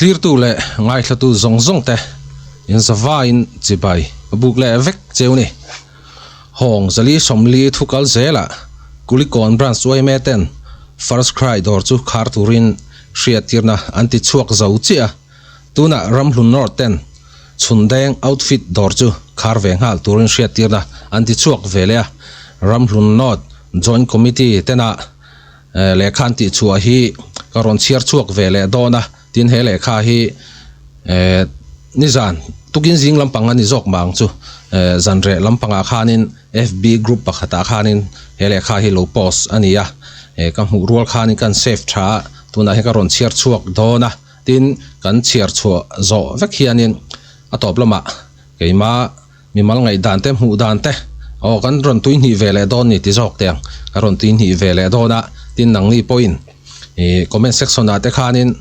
Thlirtu leh ngaithlatu zawng zawng te in zavaiin chibai a buk leh vek cheu ni. Hawng zali 40 thu kal zelah Kulikawn Branch yma ten First Cry dawr chu khar turin hriattirna an ti chhuak zo chiah a, tunah Ramhlun North ten Chhundeng Outfit dawr chu khar ve nghal turin hriattirna an ti chhuak ve leh a, Ramhlun North Joint Committee tena Lehkha an tih chhuah hi ka rawn chhiar chhuak ve leh dawn a, tin he lehkha hi nizan tukin zing lampang a ni zawk mah ang chu, zanreh lampangah khanin FB group pakhatah khanin he lehkha hi lo post a ni a, ka hmuh rual khanin ka han save tha a, tunah hian ka rawn chhiar chhuak dawn a, tin kan chhiar chhuah zawh vek hianin a tawp lamah keimah. Mimal ngaihdan te, hmuh dan te, aw kan rawn tui hnih ve leh dawn ni ti zawk teh ang, ka rawn tui hnih ve leh dawn a, tin nangni pawhin ih comment section ah te khanin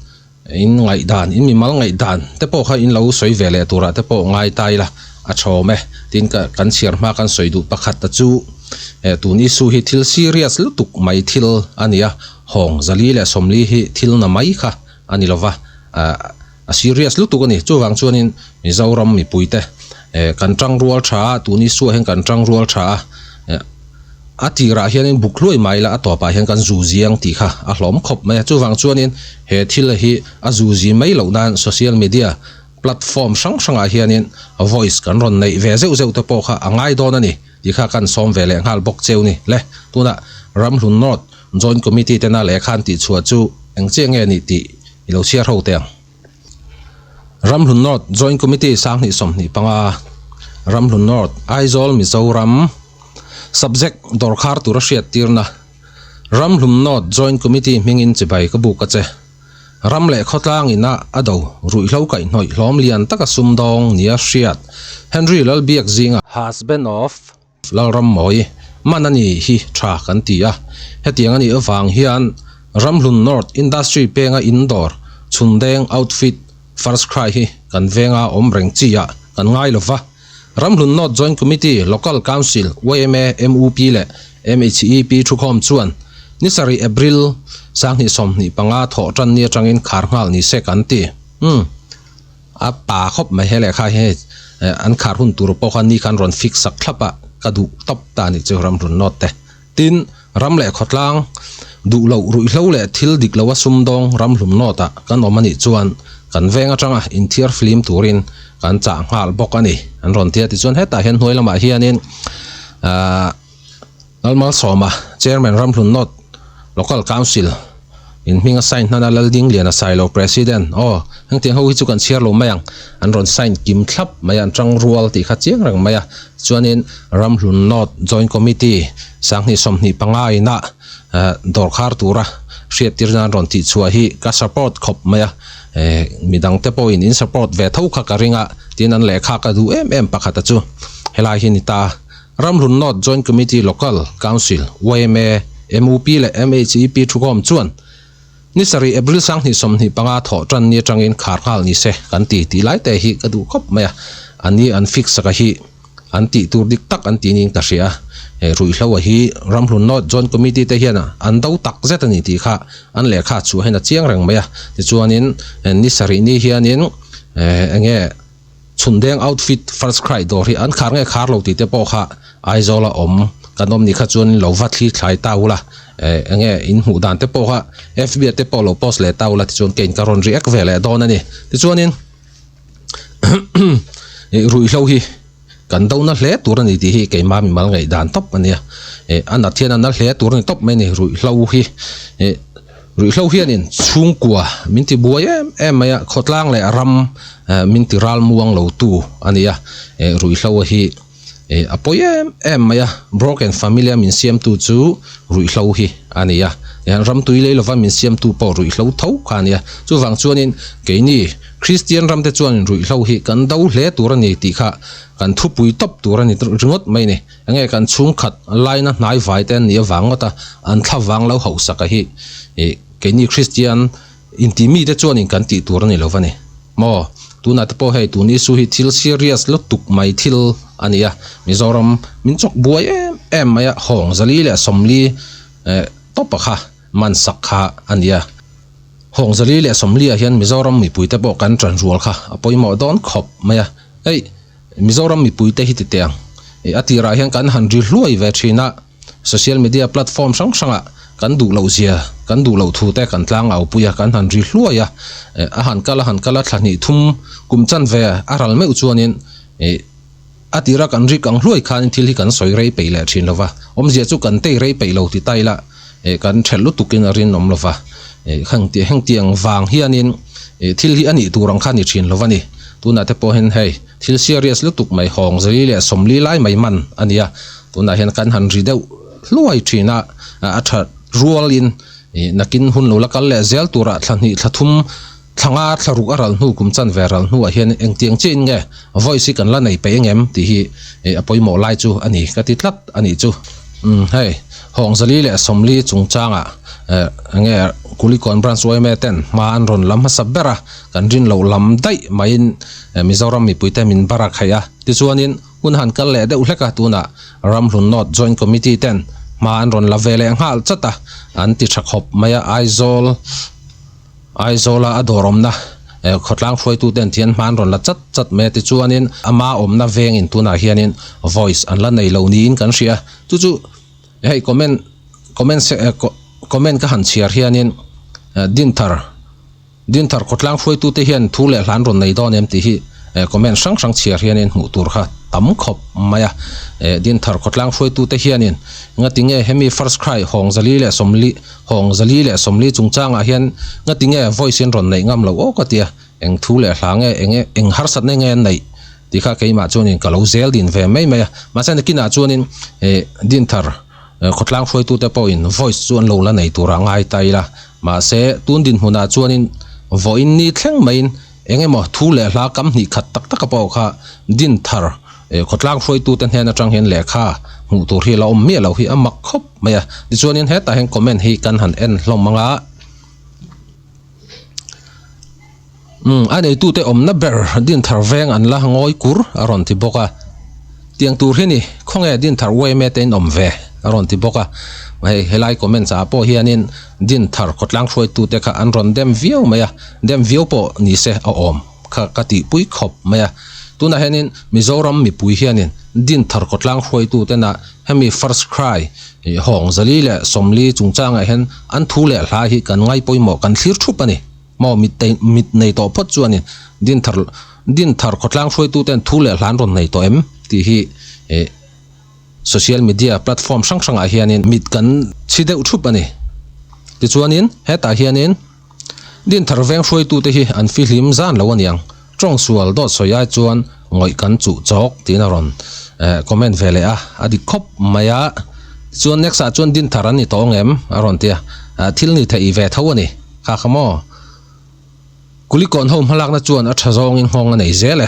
in ngaihdan, in mimal ngaihdan te pawh kha in lo sawi ve leh turah te pawh ngai ta ila a thawm e, tin ka kan chhiar hma kan sawi duh pakhat ta chu eh tun issue hi thil serious lutuk mai thil a ni a, hawng 440 hi thil na mai kha a ni lova ah. A serious lutuk a ni. Chuvang chuanin Mizoram mipuite kan tangrual tha a, tun issue ah hian kan tangrual tha a, a tirah hianin buk hluai mai ila a tawpah hian kan zu ziang tih kha a hlawm khawp mai a. Chuvang chuanin he thil hi a zu zi mai loh nan social media platform hrang hrangah hianin voice kan rawn neih ve zeuh zeuh te pawh kha a ngai dawn a ni tih kha kan sawm ve leh nghal bawk cheu ni le. Tunah Ramhlun North Joint Committee tena lehkha an tihchhuah chu eng chiah nge nih tih I lo chhiar ho teh ang. Ramhlun North Joint Committee 2025, Ramhlun North, Aizawl, Mizoram, Subject, Dawrkhar tura hriattirna, Ramhlun North Joint Committee hmingin chibai ka buk a che. Ram leh khawtlang ina a do ruihhlo kaihhnawih hlawm lian taka sumdawng nia hriat Henry Lalbiak zinga husband of Lalrammawi, man a ni hi tha kan ti a, hetiang a nih avang hian Ramhlun North Industry penga in dawr Chhundeng Outfit First Cry hi kan venga awm reng chi ah kan ngai lo va. Ramhlun North Joint Committee, Local Council, yma, mup leh MHEP thukhawm chuan ni sarih April 2025 thawh tan ni atangin khar nghal ni se kan ti. Umm. A pa khawp mai he lehkha hi hei an khar hun tur pawh khan ni khan rawn fix sak thlap a, ka duh tawp ta a nih chu ram run nawt te. Tin, ram leh khawtlang duh loh ruihhlo leh thil dik loa sumdawng ram hlum nawt ah kan awm a nih chuan kan veng atanga inthiar flim turin kan chah nghal bawk a ni an rawn ti a. Tichuan hetah hian hnuai lamah hianin ahh. Lalmalsawma, Chairman Ramhlun North Local Council in hming a sign hnan a Laldinglian a Sailo President aw hengtiang ho hi chu kan chhiar lo mai ang an rawn sign kim thlap mai a an tang rual tih kha chiang reng mai a chuanin Ramhlun North Joint Committee 2025 inah dawrkhar tura hriattir nan rawn tih chhuah hi ka support khawp mai a midang te pawhin in support ve tho kha ka ring a tin an lehkha ka duh em em pakhat a chu helai hi ni ta. Ramhlun North Joint Committee Local Council, yma, mup leh MHEP thukhawm chuan ni sarih April 2025 thawh tan ni atangin khar nghal ni se kan ti tih lai te hi ka duh khawp mai a, a ni an fix sak a hi an tih tur dik tak an ti niin ka hria a, he ruihhlo a hi Ramhlun North Joint Committee te hian an do tak zet a ni tih kha an lehkha chhuah hian a chiang reng mai a, tichuanin ni sarih ni hianin enge Chhundeng outfit first cry dawr hi an khar nge khar lo tih te pawh kha Aizawl a awm kan awm ni kha chuan lo va thli thlai ta ula eh enge in hmuh dan te pawh kha FB ah te pawh lo post leh ta ula tichuan kei in ka rawn react ve leh dawn a ni. Tichuanin ih ruihhlo hi kan do na hle tur a ni tih hi keimah mimal ngaih dan tawp a nia. Eh a nat hian a na hle tur a ni tawp mai a ni ruihhlo hi eh. Ruihhlo hianin chhungkua min ti buai em em mai a, khawtlang leh ram min ti ral muang lo tu a ni a, ruihhlo hi a pawi em em mai a, broken family a min siamtu chu ruihhlo hi a ni a, tihian ram tui lei lova min siamtu pawh ruihhlo tho kha a ni a, chuvang chuanin keini Kristian ram te chuanin ruihhlo hi kan do hle tur a ni tih kha kan thupui tawp tur a ni ringawt mai a ni. Enge kan chhungkhat laina hnai vai te an nih avang ngawt a, an thla vang lo hauhsak a hi ih keini Kristian inti mi te chuanin kan tih tur a ni lo va ni maw? Tunah te pawh hei tun issue hi thil serious lutuk mai thil a ni a, Mizoram min chawk buai em em mai a, hawng 440 eh tawpa kha man sak kha a ni a. Hawngzali leh Sawmliah hian Mizoram mipuite pawh kan ṭan rual kha a pawimawh dawn khawp mai a. Hei, Mizoram mipuite hi ti teh ang. A tirah hian kan han ri hluai ve ṭhin a, social media platform hrang hrangah kan duh loh zia, kan duh loh thu te kan tlang au pui a, kan han ri hluai a. A han kal a han kal a, thla hnih thum kum chanve a ral meuh chuanin A tira kan rik ang hluai khanin thil hi kan sawi rei peih leh thin lova, awmzia chu kan tei rei peih lo ti ta ila kan thelh lutukin a rinawm lova, hengtiang vang hianin thil hi a nih tur ang kha a ni thin lova ni. Tunah te pawh hian hei thil serious lutuk mai hawng zali leh sawmli lai mai man a nia, tunah hian kan han ri deuh hluai thin a, a tha rualin nakin hun lo la kal leh zel turah thla hnih thla thum Thla nga thla ruk a ral hnu kum chanve ral hnuah hian engtiang chiahin nge voice hi kan la nei peih engem tih hi a pawimawh lai chu a ni ka ti tlat a nih chu. Umm hei Hawngzali leh Sawmli chungchangah enge Kulikawn Branch yma ten hma an rawn lam hmasa ber a, kan rin loh lam daih maiin Mizoram mipuite min bar a khaih a, tichuanin hun han kal leh deuh hlek a, tunah Ramhlun North Joint Committee ten hma an rawn la ve leh nghal chat a, an ti tha khawp mai a, Aizawl. Aizawla a dawr awmna khawtlang hruaitute an thian hma an rawn la chat chat mai a, tichuanin ama awmna vengin tunah hianin voice an la nei lo niin kan hria. Chu chu hei comment comment comment ka han chhiar hianin Dinthar Dinthar khawtlang hruaitute hian thu leh hla an rawn nei dawn em tih hi comment hrang hrang chhiar hianin hmuh tur kha tam khawp mai a. Dinthar khawtlang hruaitute hianin ngatinge hemi first cry Hawngzali leh Sawmli Hawng Zali leh Sawmli chungchangah hian ngati nge voice in rawn neih ngam loh aw ka tia, eng thu leh hla nge eng eng harsatna nge an neih tih kha keimah chuanin ka lo zel din ve mai mai a, mahse nakinah chuanin eh Dinthar khawtlang hruaitute pawhin voice chu an lo la nei turah ngai ta ila, mahse tun dinhmunah chuanin vawiin ni thleng maiin Eng emaw thu leh hla kam hnih khat tak taka pawh kha Dinthar khawtlang hruaitute hnen atang hian lehkha hmuh tur hi la awm miah loh hi a mak khawp mai a. Tichuanin hetah hian comment hi kan han en hlawm ang a. Umm a neitute awmna ber Dinthar veng an la ngawi kur a rawn ti bawk a. Tiang tur hi ni, khawnge Dinthar yma te in awm ve a rawn ti bawk a. Hei helai comments ah pawh hianin Dinthar khawtlang hruaitute kha an rawn dem viau mai a, dem viau pawh ni se a awm kha ka tihpui khawp mai a. Tunah hianin Mizoram mipui hianin Dinthar khawtlang hruaitutena hemi first cry hawng zali leh sawmli chungchangah hian an thu leh hla hi kan ngaipawimawh kan thlir thup a ni. Maw mit mit nei tawh phawt chuanin Dinthar Dinthar khawtlang hruaituten thu leh hla an rawn nei tawh em tih hi Social media platform hrang hrangah hianin mit kan chhi deuh thup a ni. Tichuanin hetah hianin Dinthar veng hruaitute hi an fihlim zan lo a niang. Tawng sual dawt sawi ai chuan ngawih kan chuh chawk tiin a rawn comment ve leh a, a dik khawp mai a. Tichuan next ah chuan Dinthar an ni tawh ang em? a rawn ti a, thil ni theih ve tho a ni. Kha kha maw? Kulikawn ho hmalakna chuan a tha zawngin nghawng a nei zel e.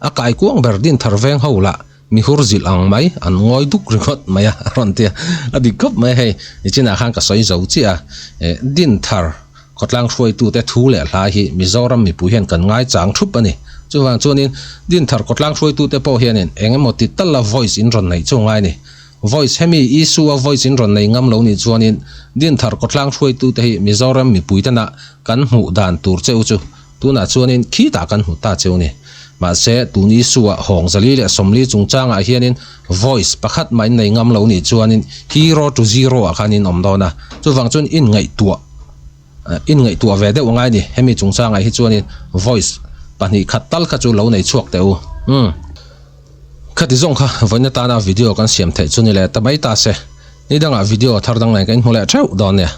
A kaikuang ber Dinthar veng ho lah Mihur zilh ang mai, an ngawi duk ringawt mai a, a rawn ti a, a dik khawp mai hei, nichinah khan ka sawi zo chiah a, eh Dinthar khawtlang hruaitute thu leh hla hi Mizoram mipui hian kan ngaichang thup a ni. Chuvang chuanin Dinthar khawtlang hruaitute pawh hianin eng emaw ti tala voice in rawn neih chu ngai a ni. Voice hemi issue a voice in rawn nei ngam lo nih chuanin Dinthar khawtlang hruaitute hi Mizoram mipuitena kan hmuh dan tur che u chu Tunah chuanin khitah kan hmu ta cheu ni. Mahse, tun Isua hawng zali leh sawmli chungchangah hianin voice pakhat mah in nei ngam lo nih chuanin hero to zero ah khan in awm dawn a. Chuvang chuan in ngaihtuah in ngaihtuah ve deuh angai ni. Hemi chungchangah hi chuanin voice pahnih khat tal kha chu lo nei chhuak teh u. Umm. Khati zawng kha vawiin atana video kan siam theih chu ni leh ta mai ta se. Ni dangah video thar dang nen ka inhmu leh theuh dawn nia.